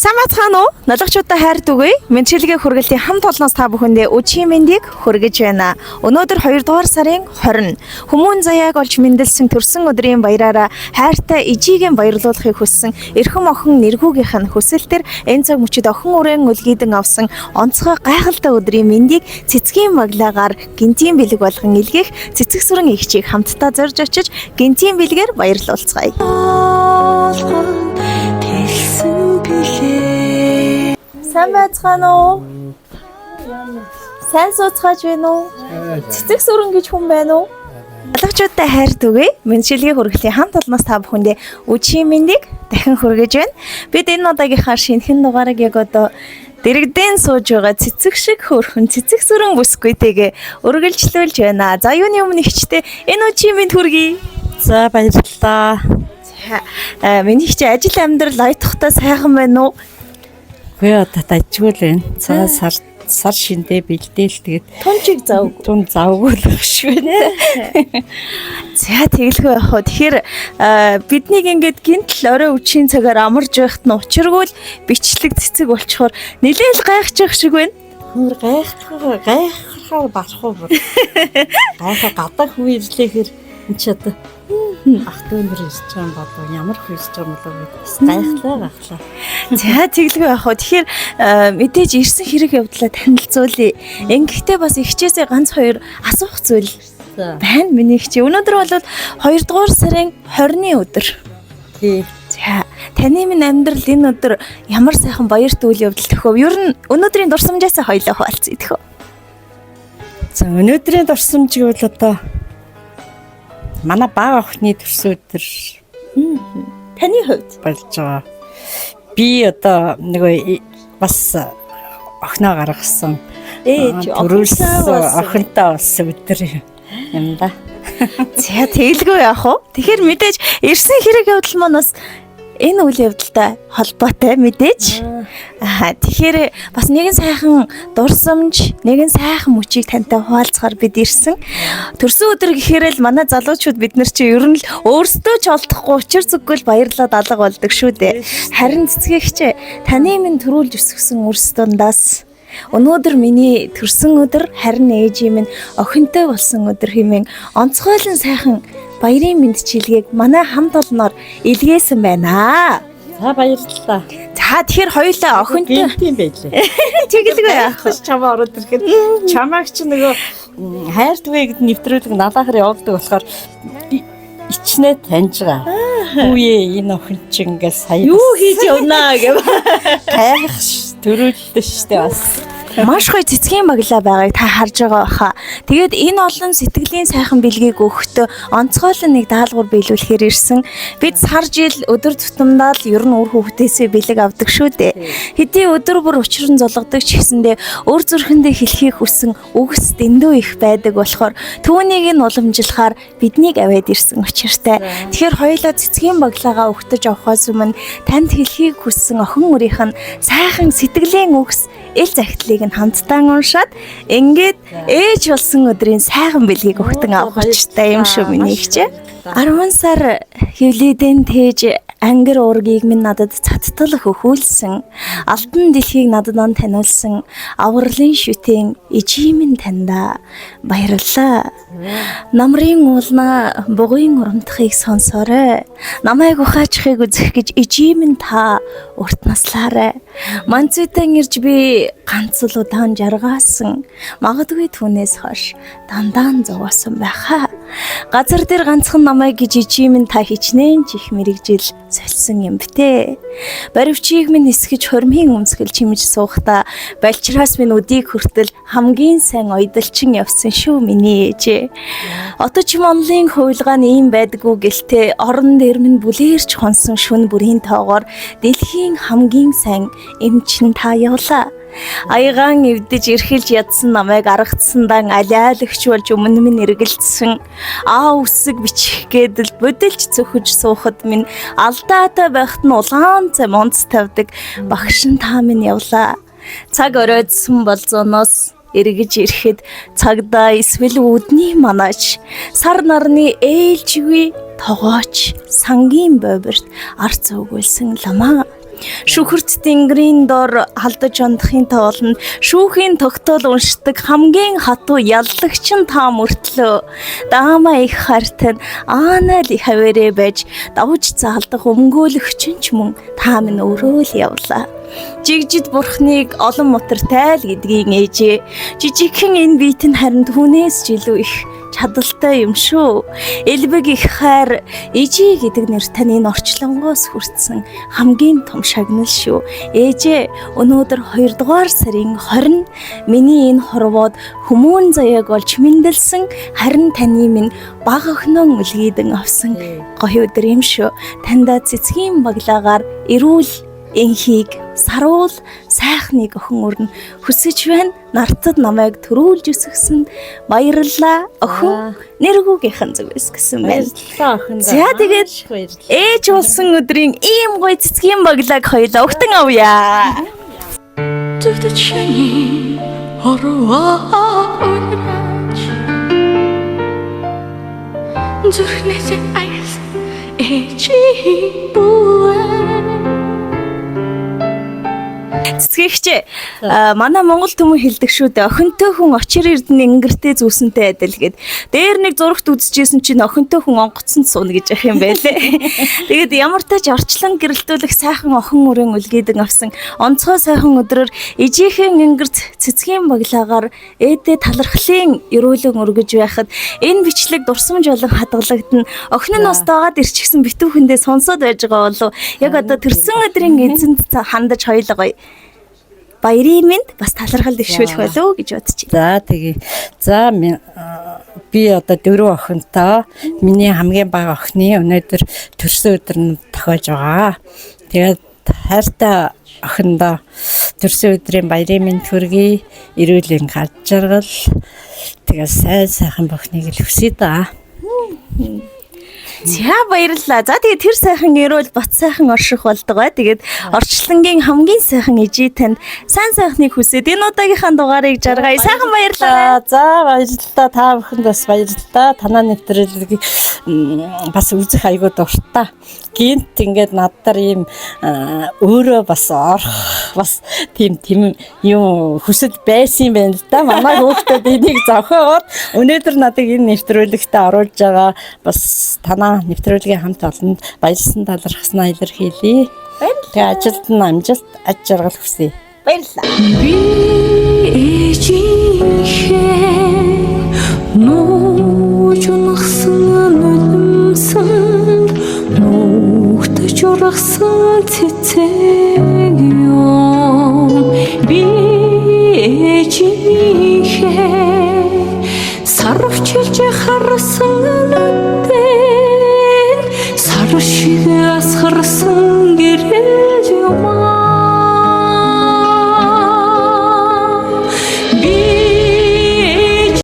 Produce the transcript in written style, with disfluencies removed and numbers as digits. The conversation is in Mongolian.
Сайн байцгаана уу? Нойлгочдод хайр дүгий. Мэдчилгээ хүргэлтийн хамт олноос та бүхэндээ өчийн мэндийг хүргэж байна. Өнөөдөр 2 дугаар сарын 20. Хүмүүн заяаг олж мэндэлсэн төрсөн өдрийн баяраараа хайртай ижигийн баярлуулахыг хүссэн эрхэм охин нэргүүгийнх нь хүсэлтээр энэ цаг мөчид охин өрөөн үлгийдэн авсан онцгой гайхалтай өдрийн мэндийг цэцгийн маглагаар гинтийн бэлэг болгон илгээх цэцэг сүрэн эгчийг хамтдаа зорж очиж гинтийн бэлгээр баярлуулцгаая. Сайн байцгаана уу? Сайн сууцгааж байна уу? Цэцэг сүрэн гэж хүн байна уу? Залуучуудтай хайр түгэе. Мэдчилгээ хүргэлийн хамт олноос та бүхэндээ үчийн мэндийг дахин хүргэж байна. Бид энэ удаагийнхаа шинэхэн дугаарыг яг одоо дэрэгдэн сууж байгаа цэцэг шиг хөөрхөн цэцэг сүрэн бүсгүйтэйгээ үргэлжлүүлж байна. За юуны өмнө ихчтэй энэ үчийн мэнд хүргэе. За баярлалаа. За, миний ихч ажил амьдрал ойтохтой сайхан байна уу? Үгүй одоо дажгүй л байна. За сар сар шиндээ бэлдээл тэгээд Тунчиг завг. тун завгүй л байх шиг байна. За тэгэлгүй яах вэ? Тэгэхээр биднийг ингээд гинтл орой үчийн цагаар амарж байхад нь учиргүй л бичлэг цэцэг болчхоор нилээл гайхчих шиг байна. Хөр гайхахаар гайхахаар барах уу бүр. Гайхаа гадаа хүү ирлээхэр энэ ч одоо ах дүү нар ирж байгаа юм болов ямар хүү ирж байгаа юм болов гэж бас гайхлаа гайхлаа. За тэгэлгүй яах вэ? Тэгэхээр мэдээж ирсэн хэрэг явдлаа танилцуулъя. Ингэхдээ бас ихчээсээ ганц хоёр асуух зүйл За байна миний ихчээ. Өнөөдөр бол 2 дугаар сарын 20-ны өдөр. тий. За таны минь амьдрал энэ өдөр ямар сайхан баярт үйл явдал төхөв. Ер нь өнөөдрийн дурсамжаасаа хоёлоо хуваалцъя төхөө. За өнөөдрийн дурсамж гэвэл одоо манай бага охины төрсөн өдөр Таны хувьд болж байгаа. Би одоо нөгөө бас охиноо гаргасан. Ээж төрүүлсэн охинтой болсон өдөр юм да. За тэгэлгүй яах вэ? Тэгэхээр мэдээж ирсэн хэрэг явдал маань бас энэ үйл явдалтай холбоотой мэдээж. Аа тэгэхээр бас нэгэн сайхан дурсамж, нэгэн сайхан мөчийг тантай хуваалцахаар бид ирсэн. Төрсөн өдөр гэхээр л манай залуучууд бид нар чи ер нь л өөрсдөө ч олдохгүй учир зүггүй л баярлаад алга болдог шүү дээ. Харин цэцгэгч таны минь төрүүлж өсгсөн өрс дундаас өнөөдөр миний төрсөн өдөр харин ээжийн минь охинтой болсон өдөр хэмээн онцгойлон сайхан баярын мэндчилгээг манай хамт олноор илгээсэн байна. За баярлалаа. За тэгэхээр хоёулаа охинтой Гинт юм байлээ. Тэгэлгүй яах вэ? Яах чамаа ороод ирэхэд чамааг чи нөгөө хайр түгээ гэдэг нэвтрүүлэг налаахаар явуулдаг болохоор ичнэ таньж байгаа. Хүүе энэ охин чи ингээд сая Юу хийж явнаа гэв. гайх төрүүллээ штэ бас. Маш гоё цэцгийн баглаа байгааг та харж байгаа баха. Тэгээд энэ олон сэтгэлийн сайхан бэлгийг өгөхдөө онцгойлон нэг даалгавар биелүүлэхээр ирсэн. Бид сар жил өдөр тутамдаа л ер нь үр хүүхдээсээ бэлэг авдаг шүү дээ. Хэдий өдөр бүр учран зулгадаг ч гэсэндээ өөр зүрхэндээ хэлхийг хүссэн үгс дэндүү их байдаг болохоор түүнийг нь уламжлахаар биднийг аваад ирсэн учиртай. Тэгэхээр хоёулаа цэцгийн баглаагаа өгтөж авахаас өмнө танд хэлхийг хүссэн охин өрийнх нь сайхан сэтгэлийн үгс эл захидлыг нь хамтдаа уншаад ингээд ээж болсон өдрийн сайхан бэлгийг өгтөн авах учиртай юм шүү миний ихчээ. 10 сар хөвлөдөн тээж ангир уургийг минь надад цаттал хөхүүлсэн. Алтан дэлхийг надад он таниулсан. Авралын шүтэн ижийн минь таньда баярлалаа. Намрын уулнаа бугын урамтахыг сонсоорой. Намайг ухаачихыг үзэх гэж ижийн минь та урт наслаарай. Манцүтэн ирж би ганц л удаан жаргаасан. Магадгүй түүнээс хойш дандаа нь зовоосон байхаа. Газар дээр ганцхан намайг гэж ижийн минь та хичнээн ч их мэрэгжил сольсон юм бтэ. Баривчийг минь нисгэж хормын өмсгөл чимж суухдаа балчраас минь өдийг хүртэл хамгийн сайн ойдолчин явсан шүү миний ээжээ. Отож монлын хувилгаа нь ийм байдаггүй гэлтэй орон дээр минь бүлээрч хонсон шүн бүрийн тоогоор дэлхийн хамгийн сайн эмчин та явлаа. Аягаан эвдэж эрхэлж ядсан намайг аргацсандан алиалагч болж өмнө минь эргэлдсэн. Аа үсэг бичих гээд л бодилж цөхөж суухад минь алдаатай байхад нь улаан цам онц тавьдаг багш нь та минь явлаа. Цаг оройтсон бол зуноос эргэж ирэхэд цагдаа эсвэл үдний манаач сар нарны ээлжгүй тогооч сангийн бовирт арц өгүүлсэн ламаа. Шүхэрт тэнгэрийн дор халдаж ондохын тоолнд шүүхийн тогтоол уншдаг хамгийн хатуу яллагч нь та мөртлөө даамаа их хайртай нь аанаа л хавээрээ байж давж заалдах өмгөөлөгч нь ч мөн та минь өөрөө л явлаа. Жигжид бурхныг олон мутартай л гэдгийг ээжээ. Жижигхэн энэ биет нь харин түүнээс ч илүү их чадалтай юм шүү. Элбэг их хайр ээжээ гэдэг нэр таны энэ орчлонгоос хүртсэн хамгийн том шагнал шүү. Ээжээ, өнөөдөр 2 дугаар сарын 20 миний энэ хорвоод хүмүүн заяаг олж мэндэлсэн, харин таны минь баг охиноо үлгийдэн авсан гоё өдөр юм шүү. Таньда цэцгийн баглаагаар эрүүл энхийг саруул сайхныг охин өрнө хүсэж байна. Нартад намайг төрүүлж өсгсөн баярлалаа охин нэргүүгийнхэн зүгээс гэсэн байна. Баярлалаа охин. За, тэгээд Маш их баярлалаа. Ээж болсон өдрийн ийм гоё цэцгийн баглааг хоёлаа өгтөн авъя. Зүгт чиний орвоо уйраач зүрхнээс аяс ээжийн бүвэ. Цэцгийгч манай Монгол түмэн хэлдэг шүү дээ. Охинтой хүн очир эрдэнэ ингэртэй зүүсэнтэй адил гэд. Дээр нэг зурагт үзчихсэн чинь охинтой хүн онгоцонд сууна гэж ах юм байлээ. Тэгээд ямар тач орчлон гэрэлтүүлэх сайхан охин өрийн үлгийдэн авсан онцгой сайхан өдрөөр ээжийнхээ ингэрт цэцгийн баглаагаар ээдээ талархлын ерөөлөн өргөж байхад энэ бичлэг дурсамж болон хадгалагдана. Охин нь бас дагаад ирчихсэн битүүхэндээ сонсоод байж байгаа болов. Яг одоо төрсөн өдрийн эзэнд хандаж хоёлоо гоё баярын минь бас талархал дэвшүүлэх болов уу гэж бодож байна. За тэгээ. За би одоо дөрөв охинтой. Миний хамгийн бага охины өнөөдөр төрсөн өдөр нь тохиож байгаа. Тэгээд хайртай охиндоо төрсөн өдрийн баярын мэнд хүргэе. Эрүүл энх ад жаргал. Тэгээд сайн сайхан бүхнийг л хүсье да. За баярлалаа. За тэгээд тэр сайхан эрүүл бат сайхан орших болдгоо. Тэгээд орчлонгийн хамгийн сайхан ээжий танд сайн сайхныг хүсээд энэ удаагийнхаа дугаарыг жаргая. Сайхан баярлалаа. За баярлалаа. Та бүхэнд бас баярлалаа. Танаа нэвтрүүлгийг бас үзэх айгуу дуртай. Гинт ингээд над дээр ийм өөрөө бас орох бас тийм тийм юм хүсэл байсан юм байна л да. Манай хүүхдүүд энийг зохиод өнөөдөр надыг энэ нэвтрүүлэгтээ оруулж байгаа бас танаа нэвтрүүлгийн хамт олонд баярлсан талархснаа илэрхийлье. Баярлалаа. Тэгээ ажилд нь амжилт, аж жаргал хүсье. Баярлалаа. Би ээжийнхээ нууж унахсан нулимсанд нуугтж ургасан цэцэг юм. Би ээжийнхээ сарвчилж харсан